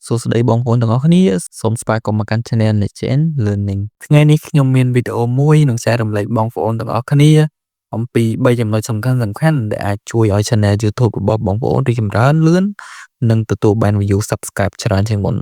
សួស្តីបងប្អូនទាំងអស់គ្នាសូមស្វាគមន៍មកកាន់ Channel Legend Learning ថ្ងៃនេះខ្ញុំមានវីដេអូមួយនឹងចែករំលែកបងប្អូនទាំងអស់គ្នាអំពី3ចំណុចសំខាន់ៗដែលអាចជួយឲ្យ Channel YouTube របស់បងប្អូនរីកចម្រើនលឿននិងទទួលបាន view subscribe ច្រើនជាងមុន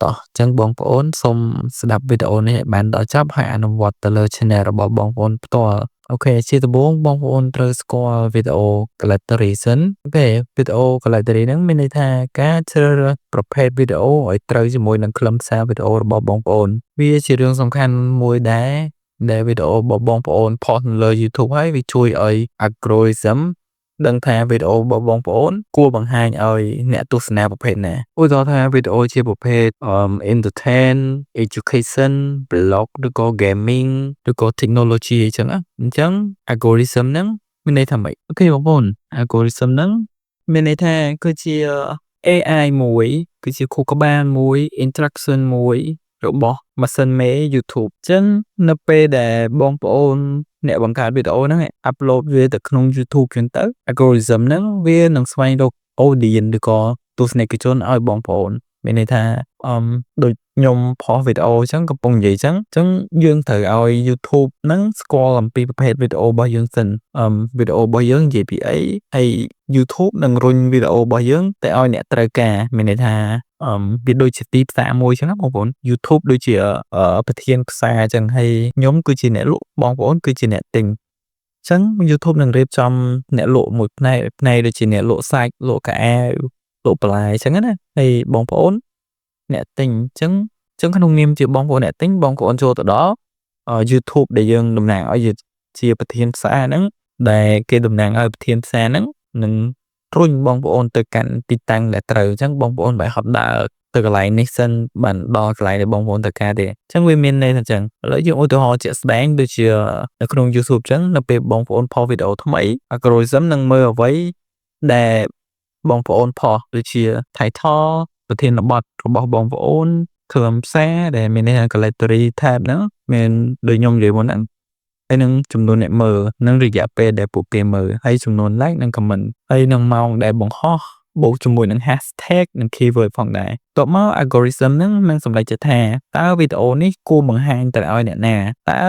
តោះអញ្ចឹងបងប្អូនសូមស្ដាប់វីដេអូនេះឲ្យបានដល់ចប់ហើយអនុវត្តទៅលើ Channel របស់បងប្អូនផ្ទាល់ OK ជាដំបូងបងប្អូនត្រូវស្គាល់វីដេអូ category សិន OK វីដេអូ category ហ្នឹងមានន័យថាការជ្រើសរើសប្រភេទវីដេអូឲ្យត្រូវជាមួយនឹងខ្លឹមសារវីដេអូរបស់បងប្អូនវាជារឿងសំខាន់មួយដែរដែលវីដេអូរបស់បងប្អូនផុសនៅលើ YouTube ហើយវាជួយឲ្យ algorithm ដឹងថាវីដេអូរបស់បងប្អូនគួរបង្ហាញឲ្យអ្នកទស្សនាប្រភេទណាឧទាហរណ៍ថាវីដេអូជាប្រភេទ entertain, education, blog ឬក៏ gaming ឬក៏ technology អីចឹងណាអញ្ចឹង algorithm ហ្នឹងមានន័យថាម៉េច OK បងប្អូន algorithm ហ្នឹងមានន័យថាគឺជា AI មួយគឺជាខួរក្បាលមួយ instruction មួយរបស់ម៉ាស៊ីនមេ YouTube អញ្ចឹងនៅពេលដែលបងប្អូនអ្នកបង្កើតវីដេអូហ្នឹង upload វាទៅក្នុង YouTube ចឹងទៅ algorithm ហ្នឹងវានឹងស្វែងរក audience ឬក៏ទស្សនិកជនឲ្យបងប្អូនមានន័យថាអឺដូចខ្ញុំផុសវីដេអូអញ្ចឹងកំពុងនិយាយអញ្ចឹងអញ្ចឹងយើងត្រូវឲ្យ YouTube ហ្នឹងស្គាល់អំពីប្រភេទវីដេអូរបស់យើងសិនអឺវីដេអូរបស់យើងនិយាយពីអីហើយ YouTube នឹងរុញវីដេអូរបស់យើងទៅឲ្យអ្នកត្រូវការមានន័យថាអឺវាដូចជាទីផ្សារមួយអញ្ចឹងណាបងប្អូន YouTube ដូចជាប្រធានផ្សារអញ្ចឹងហើយខ្ញុំគឺជាអ្នកលក់បងប្អូនគឺជាអ្នកទិញអញ្ចឹង YouTube នឹងរៀបចំអ្នកលក់មួយផ្នែកផ្នែកដូចជាអ្នកលក់សាច់លក់ខោអាវលក់បន្លែអញ្ចឹងណាហើយបងប្អូនអ្នកទិញអញ្ចឹងអញ្ចឹងក្នុងនាមជាបងប្អូនអ្នកទិញបងប្អូនចូលទៅដល់ YouTube ដែលយើងតំណាងឲ្យជាប្រធានផ្សារហ្នឹងដែលគេតំណាងឲ្យប្រធានផ្សារហ្នឹងនឹងរុញបងប្អូនទៅកាន់ទីតាំងដែលត្រូវអញ្ចឹងបងប្អូនបែរហត់ដើរទៅកន្លែងនេះសិនបានដល់កន្លែងដែលបងប្អូនត្រូវការទេអញ្ចឹងវាមានន័យថាអញ្ចឹងឥឡូវយើងឧទាហរណ៍ជាក់ស្ដែងដូចជានៅក្នុង YouTube អញ្ចឹងនៅពេលបងប្អូនផុសវីដេអូថ្មី algorithm នឹងមើលអ្វីដែលបងប្អូនផុសដូចជា title ប្រធានបទរបស់បងប្អូនខ្លឹមសារដែលមានន័យថា category type ហ្នឹងមានដូចខ្ញុំនិយាយមុនហ្នឹងហើយនឹងចំនួនអ្នកមើលនិងរយៈពេលដែលពួកគេមើលហើយចំនួន like និង comment ហើយនឹងម៉ោងដែលបង្ហោះបូកជាមួយនឹង hashtag និង keyword ផងដែរបន្ទាប់មក algorithm ហ្នឹងនឹងសម្រេចចិត្តថាតើវីដេអូនេះគួរបង្ហាញទៅឲ្យអ្នកណាតើ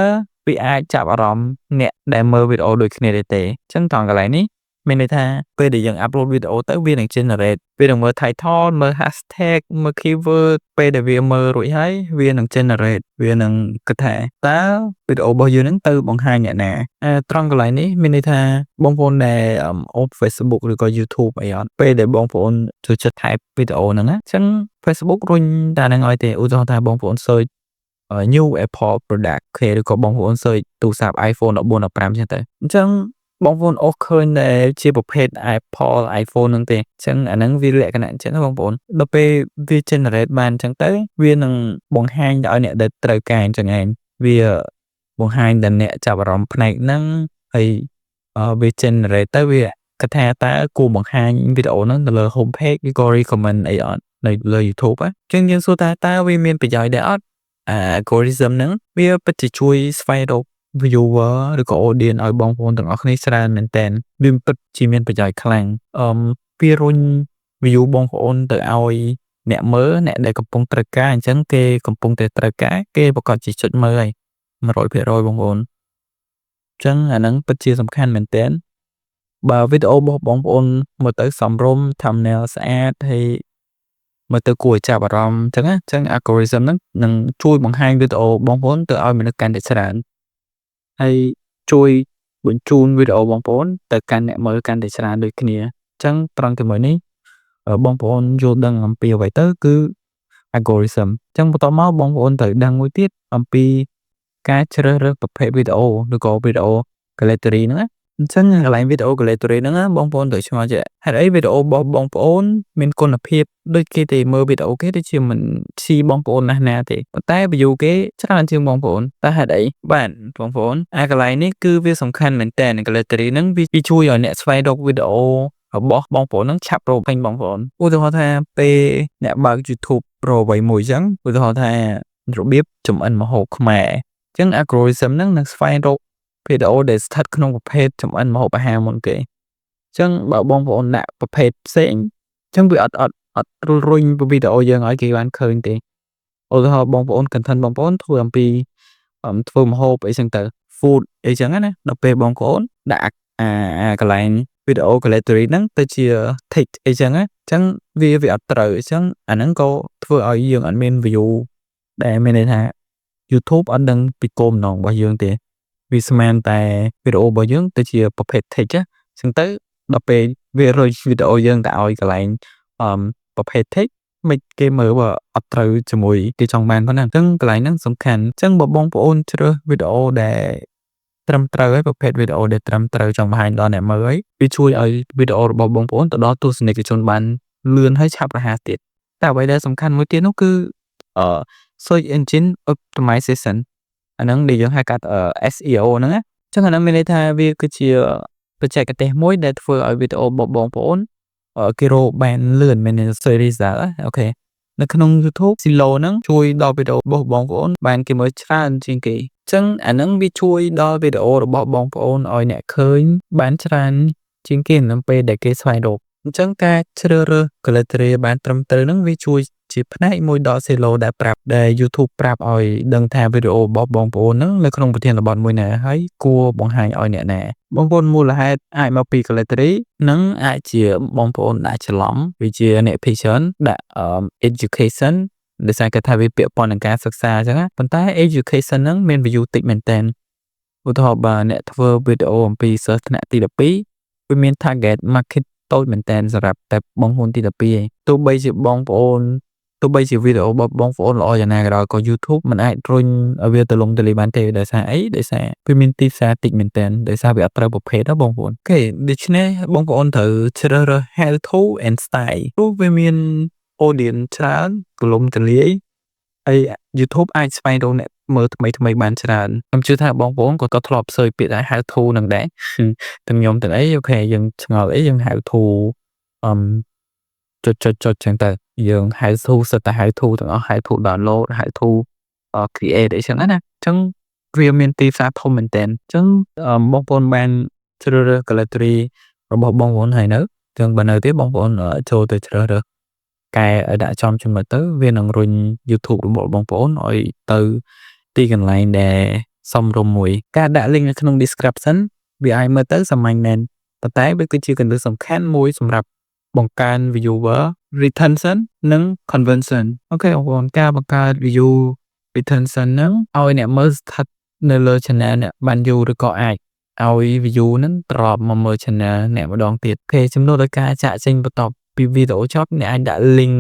វាអាចចាប់អារម្មណ៍អ្នកដែលមើលវីដេអូដូចគ្នាដែរទេអញ្ចឹងត្រង់កន្លែងនេះមានន័យថាពេលដែលយើង upload វីដេអូទៅវានឹង generate វានឹងមើល title មើល hashtag មើល keyword ពេលដែលវាមើលរួចហើយវានឹង generate វានឹងគិតថាតើវីដេអូរបស់យើងហ្នឹងទៅបង្ហាញអ្នកណាត្រង់កន្លែងនេះមានន័យថាបងប្អូនដែលអូស Facebook ឬក៏ YouTube អីអត់ពេលដែលបងប្អូនចូលចិត្ត type វីដេអូហ្នឹងណាអញ្ចឹង Facebook រុញតែហ្នឹងឲ្យទេឧទាហរណ៍ថាបងប្អូន search new Apple product គេឬក៏បងប្អូន search ទូរស័ព្ទ iPhone 14 15អញ្ចឹងទៅអញ្ចឹងបងប្អូនអូសឃើញតែជាប្រភេទ Apple iPhone ហ្នឹងទេអញ្ចឹងអាហ្នឹងវាលក្ខណៈអញ្ចឹងណាបងប្អូនដល់ពេលវា generate បានអញ្ចឹងទៅវានឹងបង្ហាញទៅឲ្យអ្នកដែលត្រូវការអញ្ចឹងឯងវាបង្ហាញដល់អ្នកចាប់អារម្មណ៍ផ្នែកហ្នឹងហើយវា generate ទៅវាគិតថាតើគួរបង្ហាញវីដេអូហ្នឹងទៅលើ home page ឬក៏ recommend អីអត់នៅលើ YouTube ណាអញ្ចឹងយើងសួរថាតើវាមានប្រយោជន៍ដែរអត់អា algorithm ហ្នឹងវាពិតជាជួយស្វែងរក viewer ឬក៏ audience ឲ្យបងប្អូនទាំងអស់គ្នាច្រើនមែនទែនវាពិតជាមានប្រយោជន៍ខ្លាំងអឺវារុញ view បងប្អូនទៅឲ្យអ្នកមើលអ្នកដែលកំពុងត្រូវការអញ្ចឹងគេកំពុងតែត្រូវការគេប្រាកដជាចុចមើលហើយ100%បងប្អូនអញ្ចឹងអាហ្នឹងពិតជាសំខាន់មែនទែនបើវីដេអូរបស់បងប្អូនមើលទៅសមរម្យ thumbnail ស្អាតហើយមើលទៅគួរឲ្យចាប់អារម្មណ៍អញ្ចឹងណាអញ្ចឹង algorithm ហ្នឹងនឹងជួយបង្ហាញវីដេអូបងប្អូនទៅឲ្យមនុស្សកាន់តែច្រើនហើយជួយបញ្ជូនវីដេអូបងប្អូនទៅកាន់អ្នកមើលកាន់តែច្រើនដូចគ្នាអញ្ចឹងត្រង់ជាមួយនេះបងប្អូនយល់ដឹងអំពីអ្វីទៅគឺ algorithm អញ្ចឹងបន្ទាប់មកបងប្អូនត្រូវដឹងមួយទៀតអំពីការជ្រើសរើសប្រភេទវីដេអូឬក៏វីដេអូ category ហ្នឹងណាអញ្ចឹងកន្លែងវីដេអូ category ហ្នឹងណាបងប្អូនត្រូវឆ្ងល់ចេះហេតុអីវីដេអូរបស់បងប្អូនមានគុណភាពដូចគេទេមើលវីដេអូគេដូចជាមិនស៊ីបងប្អូនណាស់ណាទេប៉ុន្តែ view គេច្រើនជាងបងប្អូនតើហេតុអីបាទបងប្អូនអាកន្លែងនេះគឺវាសំខាន់មែនតើ category ហ្នឹងវាជួយឲ្យអ្នកស្វែងរកវីដេអូរបស់បងប្អូនហ្នឹងឆាប់រកឃើញបងប្អូនឧទាហរណ៍ថាពេលអ្នកបើក YouTube រកអ្វីមួយអញ្ចឹងឧទាហរណ៍ថារបៀបចម្អិនម្ហូបខ្មែរអញ្ចឹង algorithm ហ្នឹងនឹងស្វែងរកវីដេអូដែលស្ថិតក្នុងប្រភេទចម្អិនម្ហូបអាហារមុនគេអញ្ចឹងបើបងប្អូនដាក់ប្រភេទផ្សេងអញ្ចឹងវាអត់អត់ អត់រុញវីដេអូយើងឲ្យគេបានឃើញទេ។ឧទាហរណ៍បងប្អូន content បងប្អូនធ្វើអំពីធ្វើម្ហូបអីចឹងទៅ food អីចឹងណាដល់ពេលបងប្អូនដាក់អាកន្លែងវីដេអូ category ហ្នឹងទៅជា text អីចឹងណាអញ្ចឹងវាអត់ត្រូវអញ្ចឹងអាហ្នឹងក៏ធ្វើឲ្យយើងអត់មាន view ដែលមានន័យថា YouTube អត់ដឹងពីគោលបំណងរបស់យើងទេវាស្មានតែវីដេអូរបស់យើងទៅជាប្រភេទ text ណាអញ្ចឹងទៅដល់ពេលវារុញវីដេអូយើងទៅឲ្យកន្លែងប្រភេទ text មិនគេមើលបើអត់ត្រូវជាមួយគេចង់បានប៉ុណ្ណាអញ្ចឹងកន្លែងហ្នឹងសំខាន់អញ្ចឹងបើបងប្អូនជ្រើសវីដេអូដែលត្រឹមត្រូវហើយប្រភេទវីដេអូដែលត្រឹមត្រូវចង់បង្ហាញដល់អ្នកមើលហើយវាជួយឲ្យវីដេអូរបស់បងប្អូនទៅដល់ទស្សនិកជនបានលឿនហើយឆាប់រហ័សទៀតតែអ្វីដែលសំខាន់មួយទៀតនោះគឺsearch engine optimization អាហ្នឹងដែលយើងហៅកាត់ SEO ហ្នឹងណាអញ្ចឹងអាហ្នឹងមានន័យថាវាគឺជាបច្ចេកទេសមួយដែលធ្វើឲ្យវីដេអូរបស់បងប្អូនគេរកបានលឿនមានន័យ search result ណា OK នៅក្នុង YouTube SEO ហ្នឹងជួយដល់វីដេអូរបស់បងប្អូនបានគេមើលច្រើនជាងគេអញ្ចឹងអាហ្នឹងវាជួយដល់វីដេអូរបស់បងប្អូនឲ្យអ្នកឃើញបានច្រើនជាងគេនៅពេលដែលគេស្វែងរកអញ្ចឹងការជ្រើសរើស category បានត្រឹមត្រូវហ្នឹងវាជួយជាផ្នែកមួយដល់ SEO ដែលប្រាប់ដែល YouTube ប្រាប់ឲ្យដឹងថាវីដេអូរបស់បងប្អូនហ្នឹងនៅក្នុងប្រធានបទមួយណាហើយគួរបង្ហាញឲ្យអ្នកណាបងប្អូនមូលហេតុអាចមកពី category និងអាចជាបងប្អូនដាក់ច្រឡំវាជាអ្នកភាគច្រើនដាក់ education ដោយសារគេថាវាពាក់ព័ន្ធនឹងការសិក្សាអញ្ចឹងណាប៉ុន្តែ education ហ្នឹងមាន view តិចមែនទែនឧទាហរណ៍បើអ្នកធ្វើវីដេអូអំពីសិស្សថ្នាក់ទី12វាមាន target market តូចមែនទែនសម្រាប់តែបងប្អូនទី12ឯងទោះបីជាបងប្អូនទោះបីជាវីដេអូរបស់បងប្អូនល្អយ៉ាងណាក៏ដោយក៏ YouTube មិនអាចរុញឲ្យវាទូលំទូលាយបានទេដោយសារអីដោយសារវាមានទីផ្សារតិចមែនទែនដោយសារវាអត់ត្រូវប្រភេទណាបងប្អូន OK ដូច្នេះបងប្អូនត្រូវជ្រើសរើស how to and style ព្រោះវាមាន audience ច្រើនទូលំទូលាយហើយ YouTube អាចស្វែងរកអ្នកមើលថ្មីថ្មីបានច្រើនខ្ញុំជឿថាបងប្អូនក៏ធ្លាប់ search ពាក្យថា how to នឹងដែរទាំងខ្ញុំទាំងអី OK យើងឆ្ងល់អីយើង how to ចុចចុចចុចចឹងទៅយើង how to សុទ្ធតែ how to ទាំងអស់ how to download, how to create អីចឹងណាអញ្ចឹងវាមានទីផ្សារធំមែនទែនអញ្ចឹងបងប្អូនបានជ្រើសរើស category របស់បងប្អូនហើយនៅអញ្ចឹងបើនៅទេបងប្អូនចូលទៅជ្រើសរើសកែឲ្យដាក់ចំចំណុចទៅវានឹងរុញ YouTube របស់បងប្អូនឲ្យទៅទីកន្លែងដែលសមរម្យមួយការដាក់ link នៅក្នុង description វាអាចមើលទៅសាមញ្ញមែនប៉ុន្តែវាគឺជាគន្លឹះសំខាន់មួយសម្រាប់បង្កើន viewer retention និង conversion។ OK បងប្អូនការបង្កើត view retention ហ្នឹងឲ្យអ្នកមើលស្ថិតនៅលើ channel អ្នកបានយូរឬក៏អាចឲ្យ view ហ្នឹងត្រឡប់មកមើល channel អ្នកម្ដងទៀត។ OK ជំនួសដោយការចាក់ចេញបន្ទាប់ពីវីដេអូចប់អ្នកអាចដាក់ link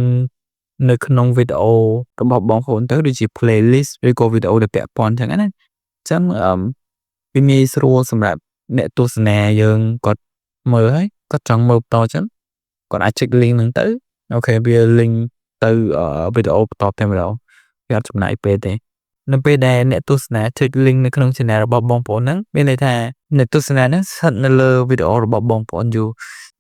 នៅក្នុងវីដេអូរបស់បងប្អូនទៅដូចជា playlist ឬក៏វីដេអូដែលពាក់ព័ន្ធចឹងណាអញ្ចឹងអឺវាងាយស្រួលសម្រាប់អ្នកទស្សនាយើងគាត់មើលហើយគាត់ចង់មើលបន្តចឹងគាត់អាចចុច link ហ្នឹងទៅ OK វា link ទៅវីដេអូបន្តតែម្ដងវាអត់ចំណាយពេលទេនៅពេលដែលអ្នកទស្សនាចុច link នៅក្នុង channel របស់បងប្អូនហ្នឹងមានន័យថាអ្នកទស្សនាហ្នឹងស្ថិតនៅលើវីដេអូរបស់បងប្អូនយូរ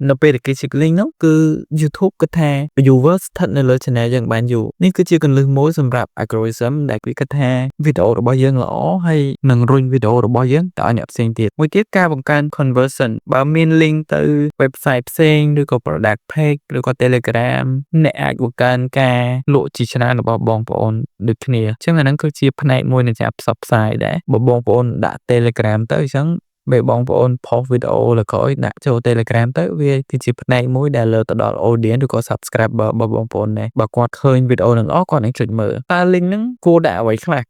នៅពេលដែលគេចុច link ហ្នឹងគឺ YouTube គិតថា viewer ស្ថិតនៅលើ channel យើងបានយូរនេះគឺជាគន្លឹះមួយសម្រាប់ algorithm ដែលគេគិតថាវីដេអូរបស់យើងល្អហើយនឹងរុញវីដេអូរបស់យើងទៅឲ្យអ្នកផ្សេងទៀតមួយទៀតការបង្កើន conversion បើមាន link ទៅ website ផ្សេងឬក៏ product page ឬក៏ Telegram អ្នកអាចបង្កើនការលក់ជាច្រើនរបស់បងប្អូនដូចគ្នាអញ្ចឹងអាហ្នឹងគឺជាផ្នែកមួយនៃការផ្សព្វផ្សាយដែរបើបងប្អូនដាក់ Telegram ទៅអញ្ចឹងពេលបងប្អូនផុសវីដេអូលើក្រោយដាក់ចូល Telegram ទៅវាគឺជាផ្នែកមួយដែលលើទៅដល់ audience ឬក៏ subscriber របស់បងប្អូនដែរបើគាត់ឃើញវីដេអូហ្នឹងល្អគាត់នឹងចុចមើលតើ link ហ្នឹងគួរដាក់អ្វីខ្លះ?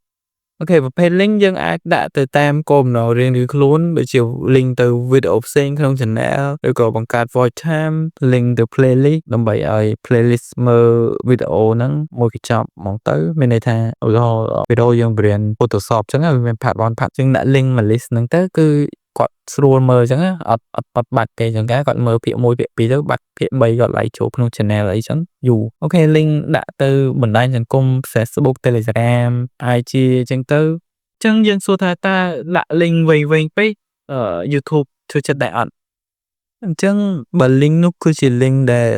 OK ប្រភេទ link យើងអាចដាក់ទៅតាមគោលបំណងរៀងៗខ្លួនដូចជា link ទៅវីដេអូផ្សេងក្នុង channel ឬក៏បង្កើត watch time, link ទៅ playlist ដើម្បីឲ្យ playlist មើលវីដេអូហ្នឹងមួយកញ្ចប់ហ្មងទៅមានន័យថាឧទាហរណ៍វីដេអូយើងបង្រៀន Photoshop អញ្ចឹងវាមាន part 1 part យើងដាក់ link មួយ list ហ្នឹងទៅគឺគាត់ស្រួលមើលអញ្ចឹងអត់អត់អត់បាត់ទេចឹងកាគាត់មើលភាគ1ភាគ2ទៅបាត់ភាគ3គាត់ឡើងចូលក្នុង channel អីចឹងយូរ។ OK link ដាក់ទៅបណ្ដាញសង្គម Facebook, Telegram, IG អញ្ចឹងទៅអញ្ចឹងយើងសួរថាតើដាក់ link វែងៗពេក YouTube ចូលចិត្តដែរអត់?អញ្ចឹងបើ link នោះគឺជា link ដែល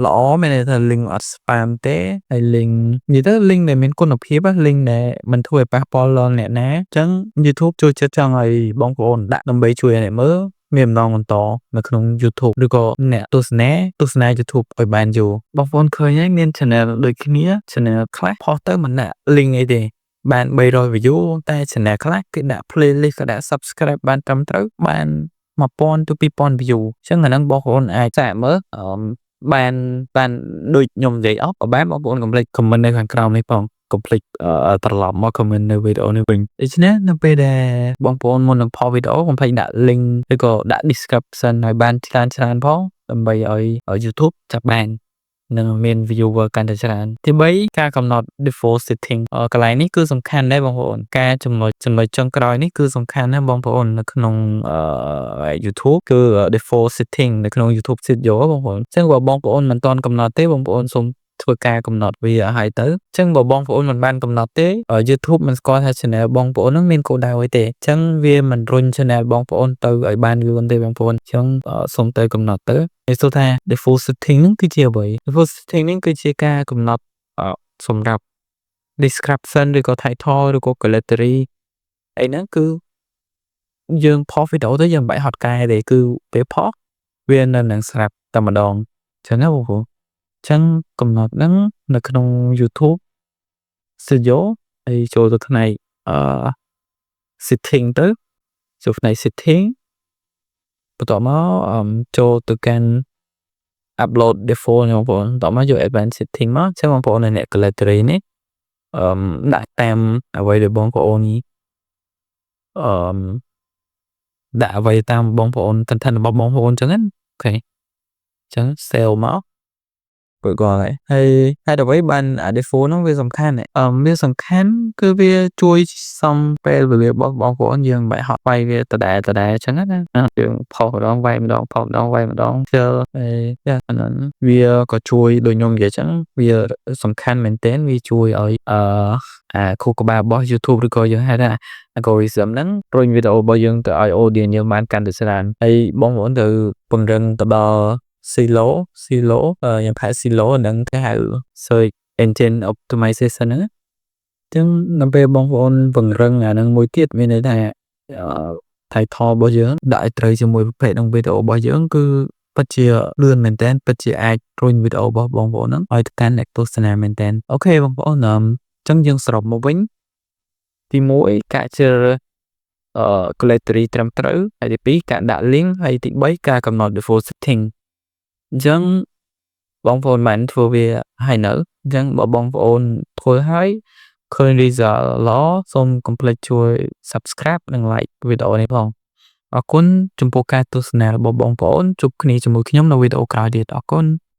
ល្អមានន័យថា link អត់ spam ទេហើយ link និយាយទៅ link ដែលមានគុណភាព link ដែលមិនធ្វើឲ្យប៉ះពាល់ដល់អ្នកណាអញ្ចឹង YouTube ចូលចិត្តចង់ឲ្យបងប្អូនដាក់ដើម្បីជួយឲ្យអ្នកមើល មានម្ដងបន្តនៅក្នុង YouTube ឬក៏អ្នកទស្សនាទស្សនា YouTube ឲ្យបានយូរបងប្អូនឃើញហើយមាន channel ដូចគ្នា channel ខ្លះផុសទៅមិនដាក់ link អីទេបាន300 view តែ channel ខ្លះគេដាក់ playlist ក៏ដាក់ subscribe បានត្រឹមត្រូវបាន1000ទៅ2000 view អញ្ចឹងអាហ្នឹងបងប្អូនអាចសាកមើលអឺបានបានដូចខ្ញុំនិយាយអស់ក៏បានបងប្អូនកុំភ្លេច comment នៅខាងក្រោមនេះផងកុំភ្លេចត្រឡប់មក comment នៅវីដេអូនេះវិញដូច្នេះនៅពេលដែលបងប្អូនមុននឹងផុសវីដេអូកុំភ្លេចដាក់ link ឬក៏ដាក់ description ឲ្យបានច្រើនច្រើនផងដើម្បីឲ្យ YouTube ចាប់បាននឹងមាន viewer កាន់តែច្រើនទី3ការកំណត់ default setting កន្លែងនេះគឺសំខាន់ដែរបងប្អូនការចំណុចចំណុចចុងក្រោយនេះគឺសំខាន់ណាស់បងប្អូននៅក្នុង YouTube គឺ default setting នៅក្នុង YouTube Studio បងប្អូនអញ្ចឹងបើបងប្អូនមិនទាន់កំណត់ទេបងប្អូនសូមធ្វើការកំណត់វាឲ្យហើយទៅអញ្ចឹងបើបងប្អូនមិនបានកំណត់ទេ YouTube មិនស្គាល់ថា channel បងប្អូនហ្នឹងមានគោលដៅអីទេអញ្ចឹងវាមិនរុញ channel បងប្អូនទៅឲ្យបានលឿនទេបងប្អូនអញ្ចឹងសូមទៅកំណត់ទៅនិយាយសួរថា default setting ហ្នឹងគឺជាអ្វី default setting ហ្នឹងគឺជាការកំណត់សម្រាប់ description ឬក៏ title ឬក៏ gallery អីហ្នឹងគឺយើងផុសវីដេអូទៅយើងមិនបាច់ហត់កែទេគឺពេលផុសវានៅនឹងស្រាប់តែម្ដងអញ្ចឹងណាបងប្អូនអញ្ចឹងកំណត់ហ្នឹងនៅក្នុង YouTube Studio ហើយចូលទៅផ្នែកអឺ setting ទៅចូលផ្នែក setting បន្ទាប់មកចូលទៅកាន់ upload default បងប្អូនបន្ទាប់មកយក advanced setting មកអញ្ចឹងបងប្អូននៅអ្នក gallery នេះអឺដាក់តាមអ្វីដែលបងប្អូនអឺដាក់អ្វីតាមបងប្អូន content របស់បងប្អូនអញ្ចឹងណា OK អញ្ចឹង save មករួចរាល់ហើយហើយហេតុអ្វីបានអា default ហ្នឹងវាសំខាន់អឺវាសំខាន់គឺវាជួយសំពេលវេលារបស់បងប្អូនយើងមិនបាច់ហត់វាយវាដដែលដដែលអញ្ចឹងណាយើងផុសម្ដងវាយម្ដងផុសម្ដងវាយម្ដងខ្ជិលហើយអាហ្នឹងវាក៏ជួយដូចខ្ញុំនិយាយអញ្ចឹងវាសំខាន់មែនទែនវាជួយឲ្យអឺអាខួរក្បាលរបស់ YouTube ឬក៏យើងហៅថា algorithm ហ្នឹងរុញវីដេអូរបស់យើងទៅឲ្យ audience យើងបានកាន់តែច្រើនហើយបងប្អូនត្រូវពង្រឹងទៅដល់ SEO SEO ខ្ញុំហៅ SEO ហ្នឹងគេហៅ Search Engine Optimization ហ្នឹងអញ្ចឹងដល់ពេលបងប្អូនពង្រឹងអាហ្នឹងមួយទៀតមានន័យថា title របស់យើងដាក់ឲ្យត្រូវជាមួយប្រភេទក្នុងវីដេអូរបស់យើងគឺពិតជាលឿនមែនទែនពិតជាអាចរុញវីដេអូរបស់បងប្អូនហ្នឹងឲ្យទៅកាន់អ្នកទស្សនាមែនទែន OK បងប្អូនអញ្ចឹងយើងសរុបមកវិញទី1ការជ្រើសរើសអឺ gallery ត្រឹមត្រូវហើយទី2ការដាក់ link ហើយទី3ការកំណត់ default setting អញ្ចឹងបងប្អូនបានធ្វើវាហើយនៅអញ្ចឹងបើបងប្អូនធ្វើហើយឃើញ result ល្អសូមកុំភ្លេចជួយ subscribe និង like វីដេអូនេះផងអរគុណចំពោះការទស្សនារបស់បងប្អូនជួបគ្នាជាមួយខ្ញុំនៅវីដេអូក្រោយទៀតអរគុណ។